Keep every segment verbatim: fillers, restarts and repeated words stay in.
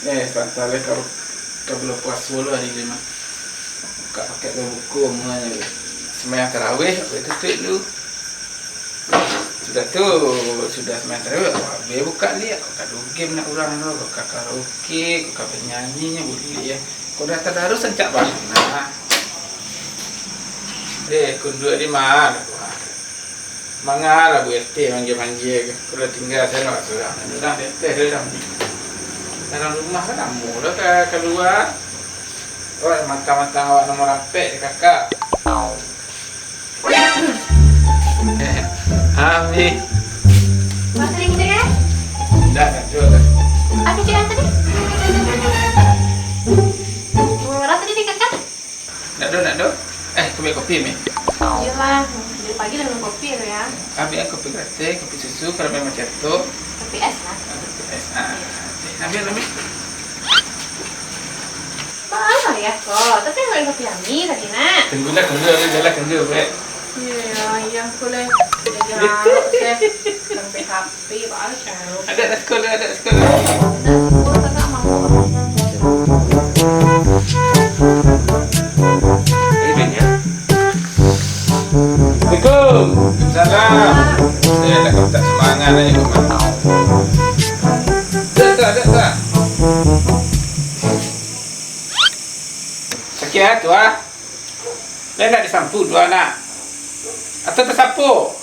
Eh, sabanta lai ka, ka bulan puaso lo ari limo. Buka paket babuko, mulai sumbayang tarawih, abih tu tutuik dulu. Sudah tu, sudah sumbayang tarawih, abih buka liak, ka game nak urang tu, ka karaoke, ka banyanyi nyo buliah. Kok dah tadarus rancak bana. Deh, kunduak di ma? Mangalah Bu R T manggil-manggil, udah tinggal sanak surang. Urang teteh tu dah. Dalam rumah kan lamo lah ka kalua. Awak mantang-mantang awak namo rampek di kakak. Ami. Masa ni kita kan? Dah, dah, dah. Apa cakap tadi? Murah tadi di kakak? Nak do, nak do? Eh, kopi, kopi, Mi. Iyolah, dari pagi dah minum kopi tu ya. Ambil kopi latte, kopi susu, karamel macchiato. Kopi es lah. Ah, kopi es. Ah, ambil, ambil. Baru ya, kok. Tapi ambil kopi Ami tadi, nak. Tunggulah, tunggu, tunggu, jalan, tunggu, Beb. Iya, iya, aku leh. Jadi harap sih. Sampai Pi, Pak Alsyarul. Ada, ada sekolah, ada sekolah. Ada sekolah, kakak mau. Eh, banyak. Assalamualaikum. Waalaikumsalam. Saya nak minta sumbangan aja ke mana. Ada, ada, ada. Sakik ah, tu ah. Lai nak disampu, Tuah, nak? Atau tasapo?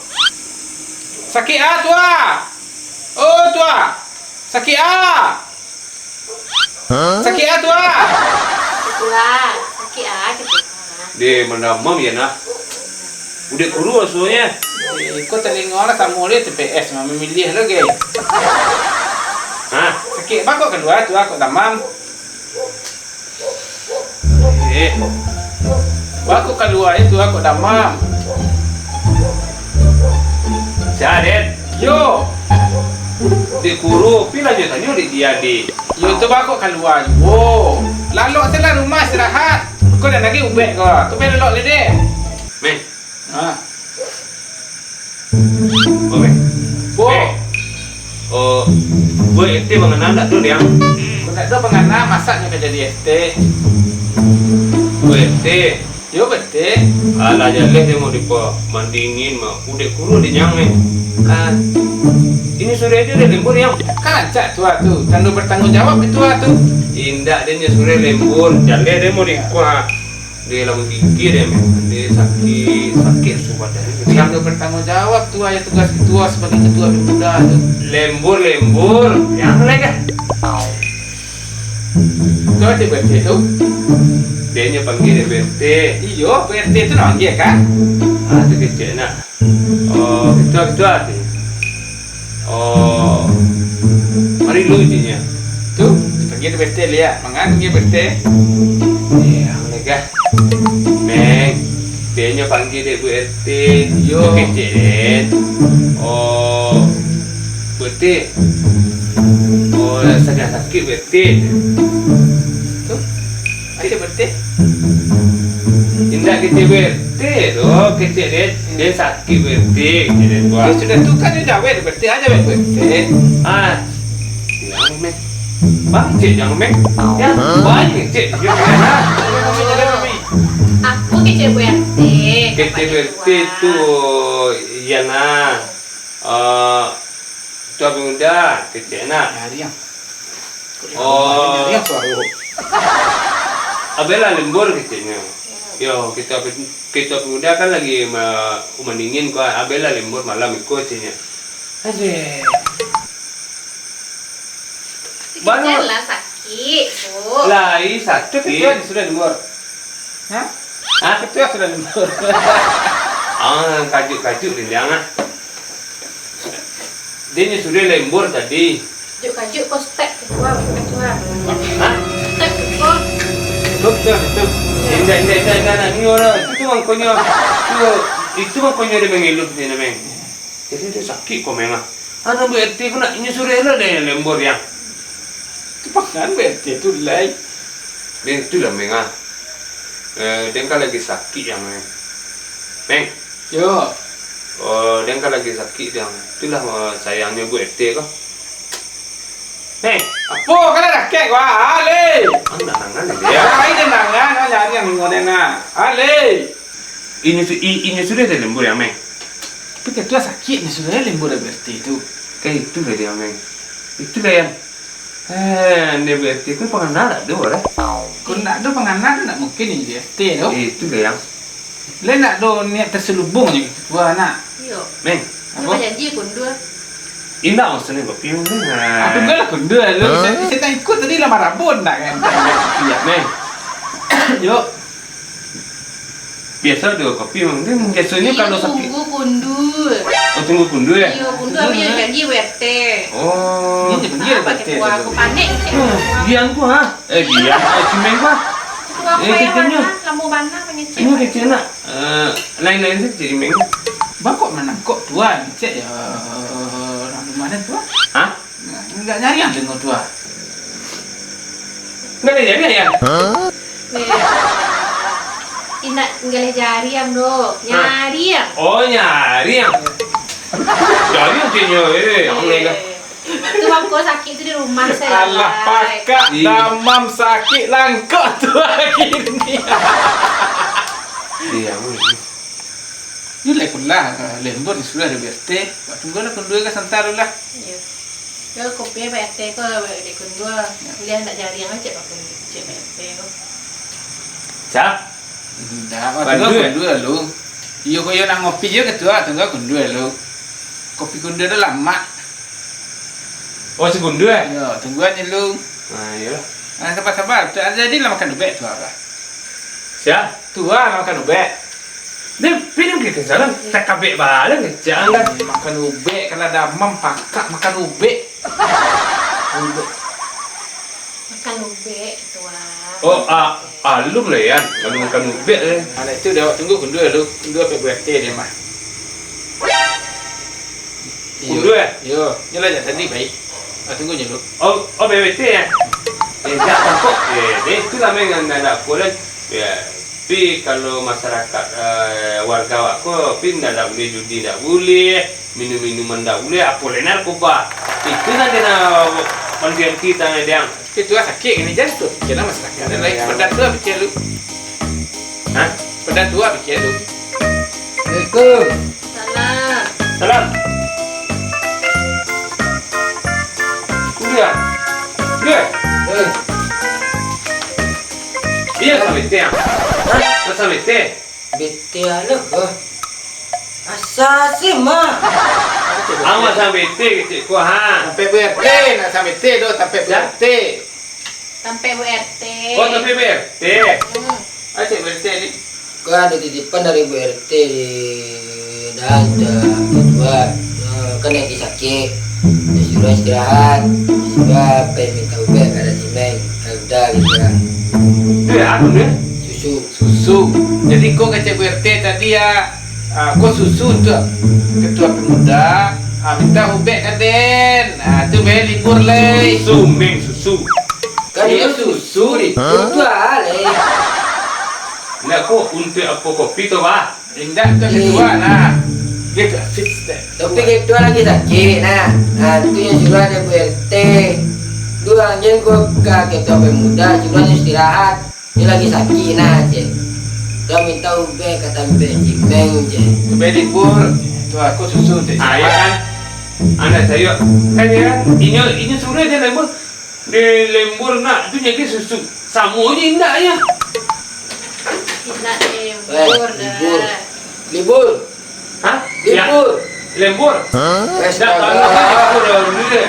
Sakik ah, Tuah! Oh, Tuah! Sakik ah! Sakik ah, Tuah! Tuah, sakik ah, gitu. Deh, mandamam ya, nah. Udah kuru asuhnya. Eh, iko talingo lah samo deh T P S, mah mamiliah lo, geng. Hah? Sakik bako kalua, Tuah, kok damam. Eh, bako kalua itu, kok damam. Sadet. Yo. Dek kuru, pi lah jo tanyo dek dia, dek. Yo tu bako kalua juo. Lalok se lah rumah istirahat. Ko dah lagi ubek ko. Ko pi lalok le dek. Meh. Ha. Oke. Bo. Eh. Oh, Bu R T bangana ndak tu, Diang? Ko ndak tu bangana, masak nyo ka jadi R T. Bu R T. Yo, Bu R T. Alah, jaleh deh mau dipa mandingin mah. Udek kuru di nyang ni. Ah, ini sore aja deh lembur, Yang. Kan rancak tu, ah, tu. Tando bertanggung jawab itu, ah, tu. Indak, deh, nyo sore lembur. Jaleh deh mau dipa. Dia lah menggigir ya, men. Dia sakit, sakit asuh badan. Yang dah bertanggung jawab tu, ayah tugas ketua sebagai ketua pemuda tu. Lembur, lembur. Yang mana kah? Tu ada B R T tu. Dia nya panggil dia B R T. Iyo, B R T tu nak panggil kan? Ah, tu kecek nak. Oh, ketua-ketua ti. Oh, mari lu jinyo. Tu, panggil B R T liak. Mangan panggil B R T. Eh, ang legah. Neng, dia nyo panggil dek B R T. Yo. Tu kecek den. Oh, B R T. Oh, sadang sakik B R T. Tu. Aja berhenti. Indak kecek B R T tu, kecek den, den sakik B R T, kecek den tu. Yo sudah tu kan, yo jawek B R T, aja B R T. Ah, jangan, Meng. Bang, cek jangan, Meng. Yo, bang, cek dia. Aku kecek B R T. Kecek B R T tu, iya nah. Eh, Tuan Pemuda, kecek nak. Nyari yang. Oh. Nyari yang suaro. Abailah lembur, keceknyo. Yo, kito, kito Pemuda kan lagi ma-, umah dingin ko, abailah lembur malam iko, keceknyo. Aduh. Baru. Lah sakik, Bu. Lai sakik. Itu kan sudah lembur. Hah? Hah? Itu yang sudah lembur. Ah, kajuik-kajuik dia, Jang, ah. Dia nyo sudah lembur tadi. Kajuik-kajuik kau step keluar, keluar. Hah? Step keluar. Betul, betul, betul. Indak, indak, indak, indak, indak. Ni orang, itu tu mangkonyo. Itu, itu mangkonyo dia mengeluh dia, Meng. Jadi dia sakik ko, Meng, ah. Anu, B R T ko nak inyo suruah lo deh lembur, Yang. Tu pangan B R T tu, lai. Deh, itulah, Meng, ah. Eh, den kan lagi sakik, Yang, Meng. Meng. Yo. Oh, den kan lagi sakik, Yang. Itulah, eh, sayangnyo B R T ko. Hei, apo kalian rakek ko, ah? Ale! Ang nak nangan, ya? Lai den nangan, ang nyari ang ingo den, ah. Ale! Inyo su-, i-, inyo sudah den lembur, ya, Meng? Tapi ketua sakik ni sudah lembur dari B R T tu. Kan itulah dia, Meng. Itulah yang, eh, dia B R T tu pengenal tak ada, lah. Kok nak ada pengenal tu nak mungkin ni B R T tu. Eh, itulah yang. Lai ndak ado niat terselubung je gitu, Tuan, nak? Iyo. Meng. Apo? Bajanji kundua. Indak, maksudnyo kopi, Meng. Ah, tunggulah kundua lu. Hah? Saya, saya tak ikut tadi lah marabun dah kan. Iya, Meng. Yo. Biasa ado kopi, Meng. Dia biasanya kalau sakit. Tunggu kundua. Oh, tunggu kundua, ya? Iyo, kundua. Tunggu, tapi jangan ya? Janji B R T. Oh. Ini dia panggil Apa B R T ketua dulu. Aku panik, cek. Hmm, diam ku, ha? Eh, diam, ah, cimeng ku, ha? Itu apa Eh, yang kecilnya. Mana? Lampu mana pengecek? Ini kecil nak. Eh, lain-lain saja, Meng. Bang, kok manangkok tuan? Cek ya, orang rumah dan tuan. Hah? Nah, enggak nyari yang dengar tuan. Enggak ada nyari ya? Hah? Eh, indak nggaleh jariang doh. Hah? Nyariang. Oh, nyariang. Jariang ceknya, eh, yang Eh. lain lah. Tu bangko sakik tu di rumah saya. Alah, lai. Pakak Ih. Damam sakik langkok tu lagi ni. Iya, weh. Ni lai pulang, eh, lembur ni sudah ada B R T. Wak tunggu lah kundua ka santa dulu lah. Iya. Yo, kopi B R T ko di kundua. Ya. Kuliah nak jariang aja, Pak Kundua. Cek B R T ko. Cap? Ndak, wak tunggu kundua lu. Iyo, kok iyo nak ngopi je ketua, tunggu kundua lu. Kopi kundua tu lamak. Oh, si Gundul, eh? Yo, tungguan ni lu. Ah, iyolah. Ah, sabar-sabar. Tu, jadi lah makan ubek tu, apa? Sia? Tu, ah, lah makan ubek. Dia pinjam kita jalan, tak kabek balang kecek kan. Eh, makan ubek, kalau damam pakak makan ubek. Ubek. Makan ubek, ketua. Oh, ah, alun lah, ya. Kalau makan ubek, eh. Anak tu dah awak tunggu Gundul lu. Gundul apa buat teh dia, mah? Iyo. Udah, eh? Iyo, nyo lah jak tadi, baik. Ah, tunggu nyo dulu. Oh, oh, B B T, eh? Eh, jak tangkok. Eh, deh, itulah, Meng, nan nak aku, kan. Ya, tapi kalau masyarakat, eh, warga awak ko, tapi ndak, ndak buliah judi, ndak buliah, minum-minuman ndak buliah, apo lai narkoba. Itu nan kena pantiang-pantiang, Dang. Itu lah sakik ini, jan tu. Kena masyarakat lain. Iyo. Padan tu lah pikir lu. Hah? Padan tu lah pikir lu. Assalamualaikum. Salam. Salam. Kuliah. Kuliah. Eh. Iyo, sampai teh. Hah? Sampai teh. B T anak ko. Asa si, Mak. Ang masa B T kecek ko, ha. Sampai B R T, nak sampai T doh, sampai Sia? B R T. Sampai B R T. Oh, sampai B R T. Hmm. Ah, cek B R T ni. Ko ado titipan dari B R T di Danta, ketua. Eh, kan lagi sakik. Disuruh istirahat. Disuruh pai minta ubek ka Cimeng. Ka Uda gitu lah. Tu ya, anu dia? Susu. Susu. Jadi ko kecek B R T tadi ya, ah, ko susu tu ketua pemuda, ah, minta ubek ka den. Ah, tu be libur lai. Susu, Meng, susu. Kan iyo susu di tu, tu ah, lai. Ndak ko, untuak apo kopi tu, bah? Indak tu ketua lah. Dia tak fix deh. Tapi ketua lagi sakik nah. Ah, tu yang suruh ada B R T. Dua anjing ko ka ketua pemuda, suruh dia istirahat. Dia lagi sakik nah, cek. Dia minta ubek ka tampek Cimeng, cek. Ubek libur. Tu aku susu, cek. Ah, ya kan? Anak saya kan, ya kan? Inyo, inyo suruh dia lembur. Di lembur nak tu jadi susu. Samo je indak ya. Indak lembur dah. Libur. Hah? Libur. Lembur. Hah? Dah tahu kan libur dah dulu deh.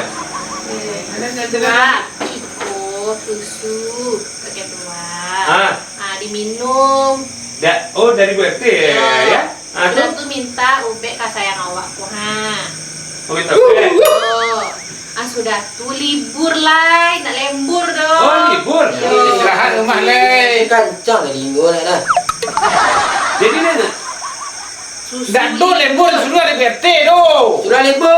Eh, iko susu pakai tuak. Ah. Ah, diminum. Da-, oh, dari B R T ya? Ya. Ah, sudah tu? Tu minta ubek ka sayang awak ko, ha. Oh, minta ubek? Oh. Ah, sudah tu libur lai, nak lembur doh. Oh, libur? Yo. Istirahat rumah lai. Kancang dari minggu nak dah. Jadi, nak, nak? Susu. Dak tu lembur, suruh dari B R T tu. Sudah lembur.